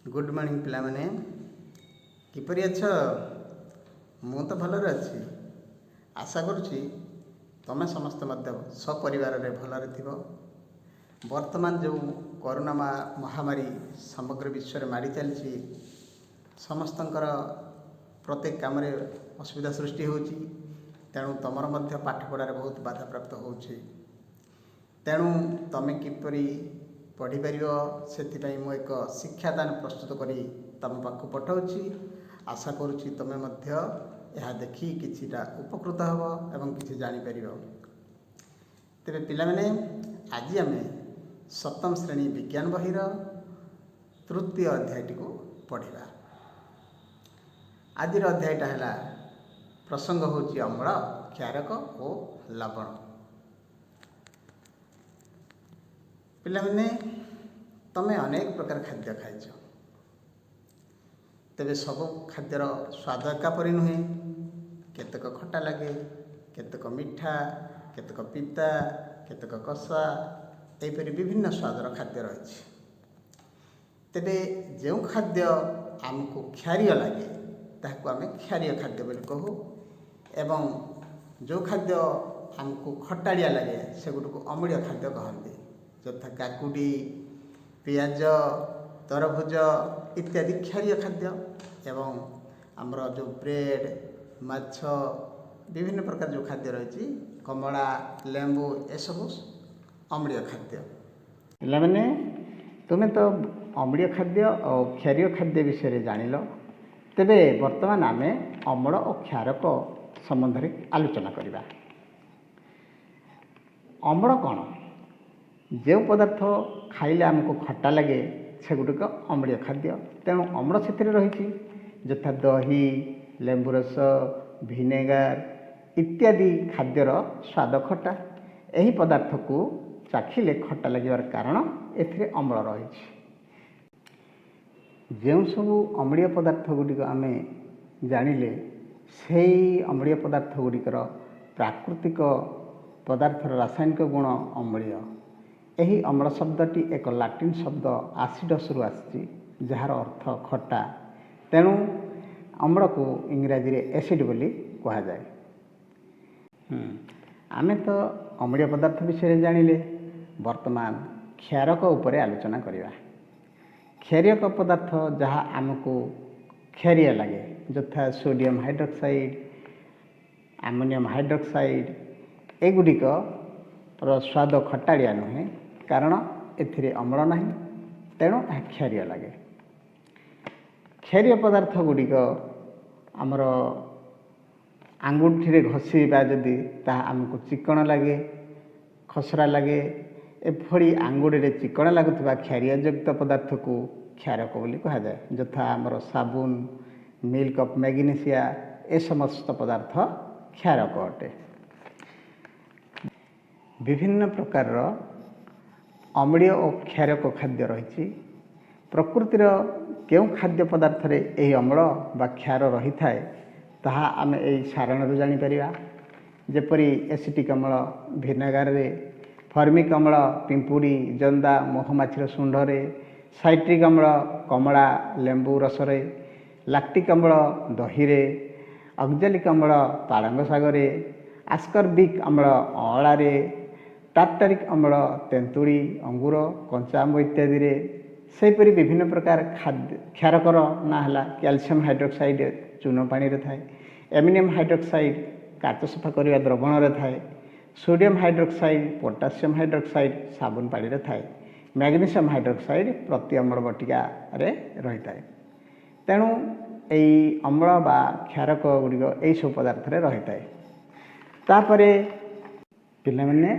Good morning ପିଲାମାନେ, କିପରି ଅଛ? ମୁଁ ତ ଭଲରେ ଅଛି। ଆଶା କରୁଛି ତୁମେ ସମସ୍ତେ ମଧ୍ୟ ସପରିବାରରେ ଭଲରେ ଥିବ। ବର୍ତ୍ତମାନ ଯେଉଁ କରୋନା ମହାମାରୀ ସମଗ୍ର ବିଶ୍ୱରେ ମାଡ଼ି ଚାଲିଛି, ସମସ୍ତଙ୍କର ପ୍ରତ୍ୟେକ କାମରେ ଅସୁବିଧା ସୃଷ୍ଟି ହେଉଛି। ତେଣୁ ତୁମର ମଧ୍ୟ ପାଠପଢ଼ାରେ ବହୁତ ବାଧାପ୍ରାପ୍ତ ହେଉଛି। ତେଣୁ ତୁମେ କିପରି ପଢ଼ିପାରିବ, ସେଥିପାଇଁ ମୁଁ ଏକ ଶିକ୍ଷାଦାନ ପ୍ରସ୍ତୁତ କରି ତୁମ ପାଖକୁ ପଠାଉଛି। ଆଶା କରୁଛି ତୁମେ ମଧ୍ୟ ଏହା ଦେଖି କିଛିଟା ଉପକୃତ ହେବ ଏବଂ କିଛି ଜାଣିପାରିବ। ତେବେ ପିଲାମାନେ, ଆଜି ଆମେ ସପ୍ତମ ଶ୍ରେଣୀ ବିଜ୍ଞାନ ବହିର ତୃତୀୟ ଅଧ୍ୟାୟଟିକୁ ପଢ଼ିବା। ଆଜିର ଅଧ୍ୟାୟଟା ହେଲା, ପ୍ରସଙ୍ଗ ହେଉଛି ଅମ୍ଳ, କ୍ଷାରକ ଓ ଲବଣ। ପିଲାମାନେ, ତୁମେ ଅନେକ ପ୍ରକାର ଖାଦ୍ୟ ଖାଇଛ। ତେବେ ସବୁ ଖାଦ୍ୟର ସ୍ୱାଦ ଏକା ପରି ନୁହେଁ। କେତେକ ଖଟା ଲାଗେ, କେତେକ ମିଠା, କେତେକ ପିତା, କେତେକ କଷା, ଏହିପରି ବିଭିନ୍ନ ସ୍ୱାଦର ଖାଦ୍ୟ ରହିଛି। ତେବେ ଯେଉଁ ଖାଦ୍ୟ ଆମକୁ କ୍ଷାରୀୟ ଲାଗେ, ତାହାକୁ ଆମେ କ୍ଷାରୀୟ ଖାଦ୍ୟ ବୋଲି କହୁ ଏବଂ ଯେଉଁ ଖାଦ୍ୟ ଆମକୁ ଖଟାଳିଆ ଲାଗେ, ସେଗୁଡ଼ିକୁ ଅମ୍ଳୀୟ ଖାଦ୍ୟ କହନ୍ତି, ଯଥା କାକୁଡ଼ି, ପିଆଜ, ତରଭୁଜ ଇତ୍ୟାଦି କ୍ଷାରୀୟ ଖାଦ୍ୟ ଏବଂ ଆମର ଯେଉଁ ବ୍ରେଡ଼୍, ମାଛ, ବିଭିନ୍ନ ପ୍ରକାର ଯେଉଁ ଖାଦ୍ୟ ରହିଛି, କମଳା, ଲେମ୍ବୁ, ଏସବୁ ଅମ୍ଳୀୟ ଖାଦ୍ୟ। ପିଲାମାନେ, ତୁମେ ତ ଅମ୍ଳୀୟ ଖାଦ୍ୟ ଓ କ୍ଷାରୀୟ ଖାଦ୍ୟ ବିଷୟରେ ଜାଣିଲ। ତେବେ ବର୍ତ୍ତମାନ ଆମେ ଅମ୍ଳ ଓ କ୍ଷାରକ ସମ୍ବନ୍ଧରେ ଆଲୋଚନା କରିବା। ଅମ୍ଳ କ'ଣ? ଯେଉଁ ପଦାର୍ଥ ଖାଇଲେ ଆମକୁ ଖଟା ଲାଗେ, ସେଗୁଡ଼ିକ ଅମ୍ଳୀୟ ଖାଦ୍ୟ। ତେଣୁ ଅମ୍ଳ ସେଥିରେ ରହିଛି, ଯଥା ଦହି, ଲେମ୍ବୁ ରସ, ଭିନେଗାର ଇତ୍ୟାଦି ଖାଦ୍ୟର ସ୍ୱାଦ ଖଟା। ଏହି ପଦାର୍ଥକୁ ଚାଖିଲେ ଖଟା ଲାଗିବାର କାରଣ ଏଥିରେ ଅମ୍ଳ ରହିଛି। ଯେଉଁ ସବୁ ଅମ୍ଳୀୟ ପଦାର୍ଥ ଗୁଡ଼ିକ ଆମେ ଜାଣିଲେ, ସେଇ ଅମ୍ଳୀୟ ପଦାର୍ଥ ଗୁଡ଼ିକର ପ୍ରାକୃତିକ ପଦାର୍ଥର ରାସାୟନିକ ଗୁଣ ଅମ୍ଳୀୟ। ଏହି ଅମ୍ଳ ଶବ୍ଦଟି ଏକ ଲାଟିନ୍ ଶବ୍ଦ ଆସିଡସ୍ରୁ ଆସିଛି, ଯାହାର ଅର୍ଥ ଖଟା। ତେଣୁ ଅମ୍ଳକୁ ଇଂରାଜୀରେ ଏସିଡ୍ ବୋଲି କୁହାଯାଏ। ଆମେ ତ ଅମ୍ଳୀୟ ପଦାର୍ଥ ବିଷୟରେ ଜାଣିଲେ, ବର୍ତ୍ତମାନ କ୍ଷାରକ ଉପରେ ଆଲୋଚନା କରିବା। କ୍ଷାରୀୟ ପଦାର୍ଥ ଯାହା ଆମକୁ କ୍ଷାରୀୟ ଲାଗେ, ଯଥା ସୋଡ଼ିୟମ୍ ହାଇଡ୍ରୋକ୍ସାଇଡ଼୍, ଆମୋନିୟମ୍ ହାଇଡ୍ରୋକ୍ସାଇଡ଼୍, ଏଗୁଡ଼ିକର ସ୍ୱାଦ ଖଟାଳିଆ ନୁହେଁ, କାରଣ ଏଥିରେ ଅମ୍ଳ ନାହିଁ। ତେଣୁ ଏହା କ୍ଷାରୀୟ ଲାଗେ। କ୍ଷାରୀୟ ପଦାର୍ଥ ଗୁଡ଼ିକ ଆମର ଆଙ୍ଗୁଠିରେ ଘଷିବା ଯଦି, ତାହା ଆମକୁ ଚିକଣ ଲାଗେ, ଖସରା ଲାଗେ। ଏଭଳି ଆଙ୍ଗୁଠିରେ ଚିକଣ ଲାଗୁଥିବା କ୍ଷାରୀୟଯୁକ୍ତ ପଦାର୍ଥକୁ କ୍ଷାରକ ବୋଲି କୁହାଯାଏ, ଯଥା ଆମର ସାବୁନ, ମିଲ୍କ ଅଫ୍ ମ୍ୟାଗ୍ନେସିଆ, ଏ ସମସ୍ତ ପଦାର୍ଥ କ୍ଷାରକ ଅଟେ। ବିଭିନ୍ନ ପ୍ରକାରର ଅମ୍ଳୀୟ ଓ କ୍ଷାରକ ଖାଦ୍ୟ ରହିଛି। ପ୍ରକୃତିର କେଉଁ ଖାଦ୍ୟ ପଦାର୍ଥରେ ଏହି ଅମ୍ଳ ବା କ୍ଷାର ରହିଥାଏ, ତାହା ଆମେ ଏହି ସାରଣୀରୁ ଜାଣିପାରିବା। ଯେପରି ଏସିଟିକ୍ ଅମ୍ଳ ଭିନେଗାରରେ, ଫର୍ମିକ୍ ଅମ୍ଳ ପିମ୍ପୁଡ଼ି, ଜନ୍ଦା, ମହୁମାଛିର ଶୁଣ୍ଢରେ, ସାଇଟ୍ରିକ୍ ଅମ୍ଳ କମଳା, ଲେମ୍ବୁ ରସରେ, ଲାକ୍ଟିକ୍ ଅମ୍ଳ ଦହିରେ, ଅକ୍ଜାଲିକ୍ ଅମ୍ଳ ପାଳଙ୍ଗ ଶାଗରେ, ଆସ୍କର୍ବିକ୍ ଅମ୍ଳ ଅଁଳାରେ, ଟାର୍ଟାରିକ୍ ଅମ୍ଳ ତେନ୍ତୁଳି, ଅଙ୍ଗୁର, କଞ୍ଚା ଆମ୍ବ ଇତ୍ୟାଦିରେ। ସେହିପରି ବିଭିନ୍ନ ପ୍ରକାର ଖାଦ୍ୟ କ୍ଷାରକର ନାଁ ହେଲା କ୍ୟାଲସିୟମ୍ ହାଇଡ୍ରୋକ୍ସାଇଡ଼୍ ଚୂନ ପାଣିରେ ଥାଏ, ଆଲୁମିନିୟମ୍ ହାଇଡ୍ରୋକ୍ସାଇଡ଼୍ କାଚ ସଫା କରିବା ଦ୍ରବଣରେ ଥାଏ, ସୋଡ଼ିୟମ୍ ହାଇଡ୍ରୋକ୍ସାଇଡ଼୍, ପୋଟାସିୟମ୍ ହାଇଡ୍ରୋକ୍ସାଇଡ଼୍ ସାବୁନ ପାଣିରେ ଥାଏ, ମ୍ୟାଗ୍ନେସିୟମ୍ ହାଇଡ୍ରୋକ୍ସାଇଡ଼୍ ପ୍ରତି ଅମ୍ଳ ବଟିକାରେ ରହିଥାଏ। ତେଣୁ ଏଇ ଅମ୍ଳ ବା କ୍ଷାରକ ଗୁଡ଼ିକ ଏଇସବୁ ପଦାର୍ଥରେ ରହିଥାଏ। ତାପରେ ପିଲାମାନେ,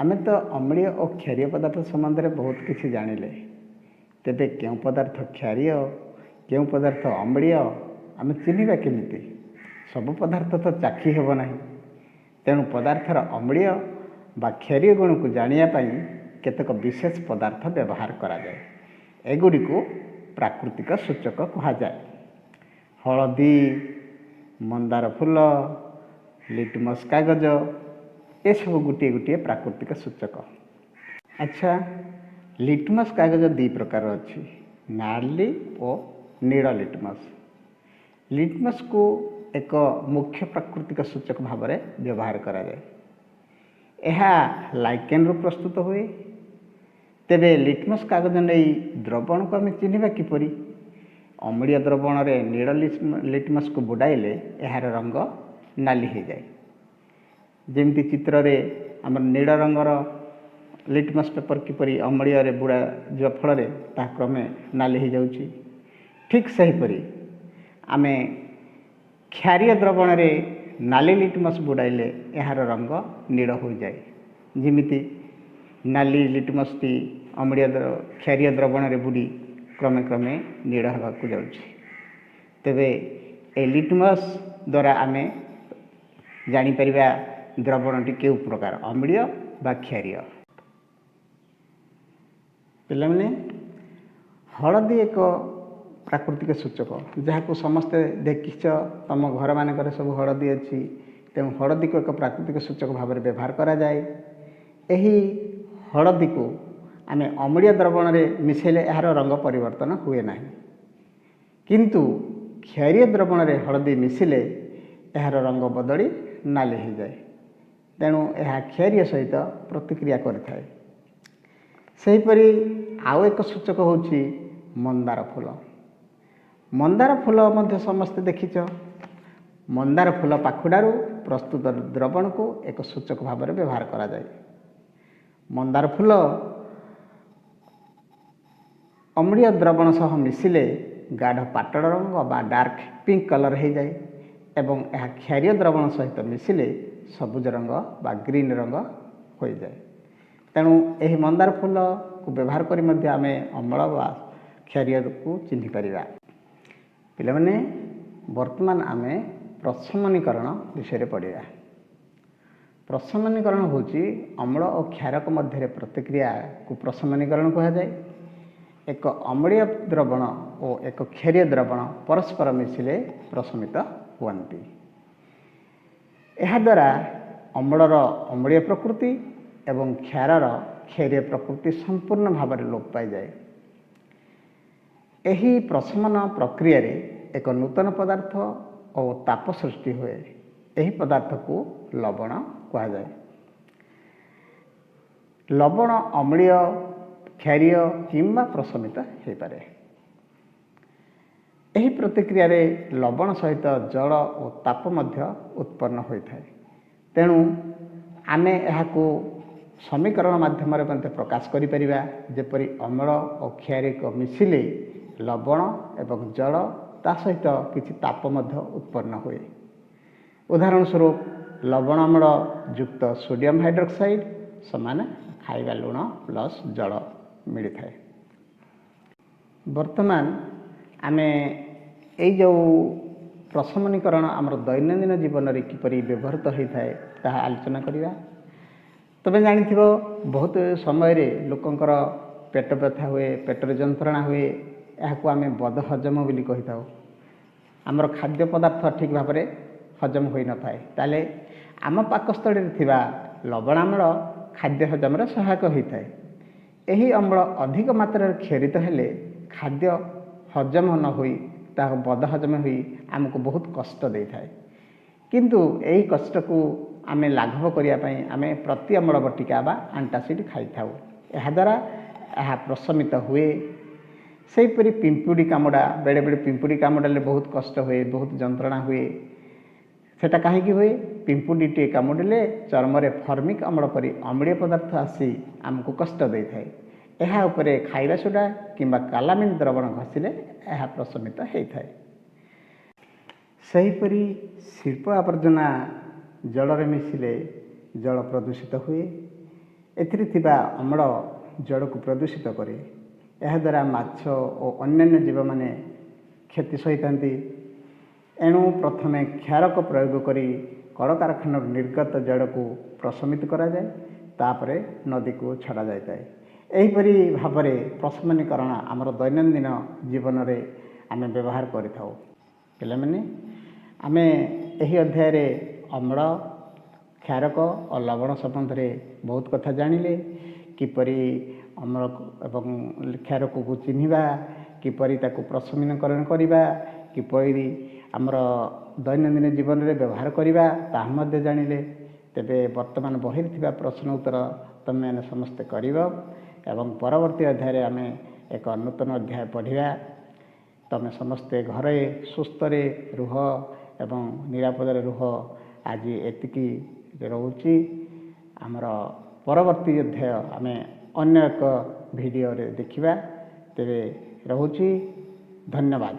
ଆମେ ତ ଅମ୍ଳୀୟ ଓ କ୍ଷାରୀୟ ପଦାର୍ଥ ସମ୍ବନ୍ଧରେ ବହୁତ କିଛି ଜାଣିଲେ। ତେବେ କେଉଁ ପଦାର୍ଥ କ୍ଷାରୀୟ, କେଉଁ ପଦାର୍ଥ ଅମ୍ଳୀୟ, ଆମେ ଚିହ୍ନିବା କେମିତି? ସବୁ ପଦାର୍ଥ ତ ଚାଖି ହେବ ନାହିଁ। ତେଣୁ ପଦାର୍ଥର ଅମ୍ଳୀୟ ବା କ୍ଷାରୀୟ ଗୁଣକୁ ଜାଣିବା ପାଇଁ କେତେକ ବିଶେଷ ପଦାର୍ଥ ବ୍ୟବହାର କରାଯାଏ। ଏଗୁଡ଼ିକୁ ପ୍ରାକୃତିକ ସୂଚକ କୁହାଯାଏ। ହଳଦୀ, ମନ୍ଦାର ଫୁଲ, ଲିଟମସ୍ କାଗଜ, ଏସବୁ ଗୋଟିଏ ଗୋଟିଏ ପ୍ରାକୃତିକ ସୂଚକ। ଆଚ୍ଛା, ଲିଟମସ୍ କାଗଜ ଦୁଇ ପ୍ରକାର ଅଛି। ନାଲି ଓ ନୀଳ ଲିଟମସ୍। ଲିଟମସ୍କୁ ଏକ ମୁଖ୍ୟ ପ୍ରାକୃତିକ ସୂଚକ ଭାବରେ ବ୍ୟବହାର କରାଯାଏ। ଏହା ଲାଇକେନ୍ରୁ ପ୍ରସ୍ତୁତ ହୁଏ। ତେବେ ଲିଟମସ୍ କାଗଜ ନେଇ ଦ୍ରବଣକୁ ଆମେ ଚିହ୍ନିବା କିପରି? ଅମ୍ଳୀୟ ଦ୍ରବଣରେ ନୀଳ ଲିଟମସ୍କୁ ବୁଡ଼ାଇଲେ ଏହାର ରଙ୍ଗ ନାଲି ହୋଇଯାଏ। ଯେମିତି ଚିତ୍ରରେ ଆମର ନୀଳ ରଙ୍ଗର ଲିଟମସ୍ ପେପର୍ କିପରି ଅମ୍ଳୀୟରେ ବୁଡ଼ାଯିବା ଫଳରେ ତାହା କ୍ରମେ ନାଲି ହୋଇଯାଉଛି, ଠିକ୍ ସେହିପରି ଆମେ କ୍ଷାରୀୟ ଦ୍ରବଣରେ ନାଲି ଲିଟମସ୍ ବୁଡ଼ାଇଲେ ଏହାର ରଙ୍ଗ ନୀଳ ହୋଇଯାଏ। ଯେମିତି ନାଲି ଲିଟମସ୍ଟି ଅମ୍ଳୀୟ କ୍ଷାରୀୟ ଦ୍ରବଣରେ ବୁଡ଼ି କ୍ରମେ କ୍ରମେ ନୀଳ ହେବାକୁ ଯାଉଛି। ତେବେ ଏ ଲିଟମସ୍ ଦ୍ୱାରା ଆମେ ଜାଣିପାରିବା ଦ୍ରବଣଟି କେଉଁ ପ୍ରକାର, ଅମ୍ଳୀୟ ବା କ୍ଷାରୀୟ। ପିଲାମାନେ, ହଳଦୀ ଏକ ପ୍ରାକୃତିକ ସୂଚକ, ଯାହାକୁ ସମସ୍ତେ ଦେଖିଛ। ତୁମ ଘରମାନଙ୍କରେ ସବୁ ହଳଦୀ ଅଛି। ତେଣୁ ହଳଦୀକୁ ଏକ ପ୍ରାକୃତିକ ସୂଚକ ଭାବରେ ବ୍ୟବହାର କରାଯାଏ। ଏହି ହଳଦୀକୁ ଆମେ ଅମ୍ଳୀୟ ଦ୍ରବଣରେ ମିଶାଇଲେ ଏହାର ରଙ୍ଗ ପରିବର୍ତ୍ତନ ହୁଏ ନାହିଁ, କିନ୍ତୁ କ୍ଷାରୀୟ ଦ୍ରବଣରେ ହଳଦୀ ମିଶିଲେ ଏହାର ରଙ୍ଗ ବଦଳି ନାଲି ହୋଇଯାଏ। ତେଣୁ ଏହା କ୍ଷାରୀୟ ସହିତ ପ୍ରତିକ୍ରିୟା କରିଥାଏ। ସେହିପରି ଆଉ ଏକ ସୂଚକ ହେଉଛି ମନ୍ଦାର ଫୁଲ। ମନ୍ଦାର ଫୁଲ ମଧ୍ୟ ସମସ୍ତେ ଦେଖିଛ। ମନ୍ଦାର ଫୁଲ ପାଖୁଡ଼ାରୁ ପ୍ରସ୍ତୁତ ଦ୍ରବଣକୁ ଏକ ସୂଚକ ଭାବରେ ବ୍ୟବହାର କରାଯାଏ। ମନ୍ଦାର ଫୁଲ ଅମ୍ଳୀୟ ଦ୍ରବଣ ସହ ମିଶିଲେ ଗାଢ଼ ପାଟଳ ରଙ୍ଗ ବା ଡାର୍କ ପିଙ୍କ କଲର୍ ହୋଇଯାଏ ଏବଂ ଏହା କ୍ଷାରୀୟ ଦ୍ରବଣ ସହିତ ମିଶିଲେ ସବୁଜ ରଙ୍ଗ ବା ଗ୍ରୀନ୍ ରଙ୍ଗ ହୋଇଯାଏ। ତେଣୁ ଏହି ମନ୍ଦାର ଫୁଲକୁ ବ୍ୟବହାର କରି ମଧ୍ୟ ଆମେ ଅମ୍ଳ ବା କ୍ଷାରୀୟକୁ ଚିହ୍ନି ପାରିବା। ପିଲାମାନେ, ବର୍ତ୍ତମାନ ଆମେ ପ୍ରଶମନୀକରଣ ବିଷୟରେ ପଢ଼ିବା। ପ୍ରଶମନୀକରଣ ହେଉଛି ଅମ୍ଳ ଓ କ୍ଷାରକ ମଧ୍ୟରେ ପ୍ରତିକ୍ରିୟାକୁ ପ୍ରଶମନୀକରଣ କୁହାଯାଏ। ଏକ ଅମ୍ଳୀୟ ଦ୍ରବଣ ଓ ଏକ କ୍ଷାରୀୟ ଦ୍ରବଣ ପରସ୍ପର ମିଶିଲେ ପ୍ରଶମିତ ହୁଅନ୍ତି। ଏହାଦ୍ୱାରା ଅମ୍ଳର ଅମ୍ଳୀୟ ପ୍ରକୃତି ଏବଂ କ୍ଷାରର କ୍ଷାରୀୟ ପ୍ରକୃତି ସମ୍ପୂର୍ଣ୍ଣ ଭାବରେ ଲୋପ ପାଇଯାଏ। ଏହି ପ୍ରଶମନ ପ୍ରକ୍ରିୟାରେ ଏକ ନୂତନ ପଦାର୍ଥ ଓ ତାପ ସୃଷ୍ଟି ହୁଏ। ଏହି ପଦାର୍ଥକୁ ଲବଣ କୁହାଯାଏ। ଲବଣ ଅମ୍ଳୀୟ, କ୍ଷାରୀୟ କିମ୍ବା ପ୍ରଶମିତ ହୋଇପାରେ। ଏହି ପ୍ରତିକ୍ରିୟାରେ ଲବଣ ସହିତ ଜଳ ଓ ତାପ ମଧ୍ୟ ଉତ୍ପନ୍ନ ହୋଇଥାଏ। ତେଣୁ ଆମେ ଏହାକୁ ସମୀକରଣ ମାଧ୍ୟମରେ ମଧ୍ୟ ପ୍ରକାଶ କରିପାରିବା, ଯେପରି ଅମ୍ଳ ଓ କ୍ଷାରିକ ମିଶିଲେ ଲବଣ ଏବଂ ଜଳ, ତା ସହିତ କିଛି ତାପ ମଧ୍ୟ ଉତ୍ପନ୍ନ ହୁଏ। ଉଦାହରଣ ସ୍ୱରୂପ, ଲବଣ ଅମ୍ଳ ଯୁକ୍ତ ସୋଡ଼ିୟମ୍ ହାଇଡ୍ରୋକ୍ସାଇଡ଼୍ ସମାନ ଖାଇବା ଲୁଣ ପ୍ଲସ୍ ଜଳ ମିଳିଥାଏ। ବର୍ତ୍ତମାନ ଆମେ ଏଇ ଯେଉଁ ପ୍ରଶମନୀକରଣ ଆମର ଦୈନନ୍ଦିନ ଜୀବନରେ କିପରି ବ୍ୟବହୃତ ହୋଇଥାଏ, ତାହା ଆଲୋଚନା କରିବା। ତୁମେ ଜାଣିଥିବ, ବହୁତ ସମୟରେ ଲୋକଙ୍କର ପେଟ ବ୍ୟଥା ହୁଏ, ପେଟରେ ଯନ୍ତ୍ରଣା ହୁଏ। ଏହାକୁ ଆମେ ବଦହଜମ ବୋଲି କହିଥାଉ। ଆମର ଖାଦ୍ୟ ପଦାର୍ଥ ଠିକ୍ ଭାବରେ ହଜମ ହୋଇନଥାଏ। ତାହେଲେ ଆମ ପାକସ୍ଥଳୀରେ ଥିବା ଲବଣାମ୍ଳ ଖାଦ୍ୟ ହଜମରେ ସହାୟକ ହୋଇଥାଏ। ଏହି ଅମ୍ଳ ଅଧିକ ମାତ୍ରାରେ କ୍ଷରିତ ହେଲେ ଖାଦ୍ୟ ହଜମ ନ ହୋଇ ତାହା ବଦହଜମ ହୋଇ ଆମକୁ ବହୁତ କଷ୍ଟ ଦେଇଥାଏ। କିନ୍ତୁ ଏହି କଷ୍ଟକୁ ଆମେ ଲାଘବ କରିବା ପାଇଁ ଆମେ ପ୍ରତି ଅମ୍ଳ ବଟିକା ବା ଆଣ୍ଟାସିଡ଼୍ ଖାଇଥାଉ। ଏହାଦ୍ୱାରା ଏହା ପ୍ରଶମିତ ହୁଏ। ସେହିପରି ପିମ୍ପୁଡ଼ି କାମୁଡ଼ା, ବେଳେବେଳେ ପିମ୍ପୁଡ଼ି କାମୁଡ଼ିଲେ ବହୁତ କଷ୍ଟ ହୁଏ, ବହୁତ ଯନ୍ତ୍ରଣା ହୁଏ। ସେଟା କାହିଁକି ହୁଏ? ପିମ୍ପୁଡ଼ିଟିଏ କାମୁଡ଼ିଲେ ଚର୍ମରେ ଫର୍ମିକ୍ ଅମ୍ଳ ପରି ଅମ୍ଳୀୟ ପଦାର୍ଥ ଆସି ଆମକୁ କଷ୍ଟ ଦେଇଥାଏ। ଏହା ଉପରେ ଖାଇବା ସୋଡ଼ା କିମ୍ବା କାଲାମିନ୍ ଦ୍ରବଣ ଘଷିଲେ ଏହା ପ୍ରଶମିତ ହୋଇଥାଏ। ସେହିପରି ଶିଳ୍ପ ଆବର୍ଜନା ଜଳରେ ମିଶିଲେ ଜଳ ପ୍ରଦୂଷିତ ହୁଏ। ଏଥିରେ ଥିବା ଅମ୍ଳ ଜଳକୁ ପ୍ରଦୂଷିତ କରେ। ଏହାଦ୍ୱାରା ମାଛ ଓ ଅନ୍ୟାନ୍ୟ ଜୀବମାନେ କ୍ଷତି ସହିଥାନ୍ତି। ଏଣୁ ପ୍ରଥମେ କ୍ଷାରକ ପ୍ରୟୋଗ କରି କଳକାରଖାନାରୁ ନିର୍ଗତ ଜଳକୁ ପ୍ରଶମିତ କରାଯାଏ, ତାପରେ ନଦୀକୁ ଛଡ଼ା ଯାଇଥାଏ। ଏହିପରି ଭାବରେ ପ୍ରଶମନୀକରଣ ଆମର ଦୈନନ୍ଦିନ ଜୀବନରେ ଆମେ ବ୍ୟବହାର କରିଥାଉ। ପିଲାମାନେ, ଆମେ ଏହି ଅଧ୍ୟାୟରେ ଅମ୍ଳ, କ୍ଷାରକ ଓ ଲବଣ ସମ୍ବନ୍ଧରେ ବହୁତ କଥା ଜାଣିଲେ। କିପରି ଅମ୍ଳ ଏବଂ କ୍ଷାରକକୁ ଚିହ୍ନିବା, କିପରି ତାକୁ ପ୍ରଶମୀନକରଣ କରିବା, କିପରି ଆମର ଦୈନନ୍ଦିନ ଜୀବନରେ ବ୍ୟବହାର କରିବା, ତାହା ମଧ୍ୟ ଜାଣିଲେ। ତେବେ ବର୍ତ୍ତମାନ ବହିରେ ଥିବା ପ୍ରଶ୍ନ ଉତ୍ତର ତୁମେମାନେ ସମସ୍ତେ କରିବ ଏବଂ ପରବର୍ତ୍ତୀ ଅଧ୍ୟାୟରେ ଆମେ ଏକ ନୂତନ ଅଧ୍ୟାୟ ପଢ଼ିବା। ତୁମେ ସମସ୍ତେ ଘରେ ସୁସ୍ଥରେ ରୁହ ଏବଂ ନିରାପଦରେ ରୁହ। ଆଜି ଏତିକି ରହୁଛି। ଆମର ପରବର୍ତ୍ତୀ ଅଧ୍ୟାୟ ଆମେ ଅନ୍ୟ ଏକ ଭିଡ଼ିଓରେ ଦେଖିବା। ତେବେ ରହୁଛି, ଧନ୍ୟବାଦ।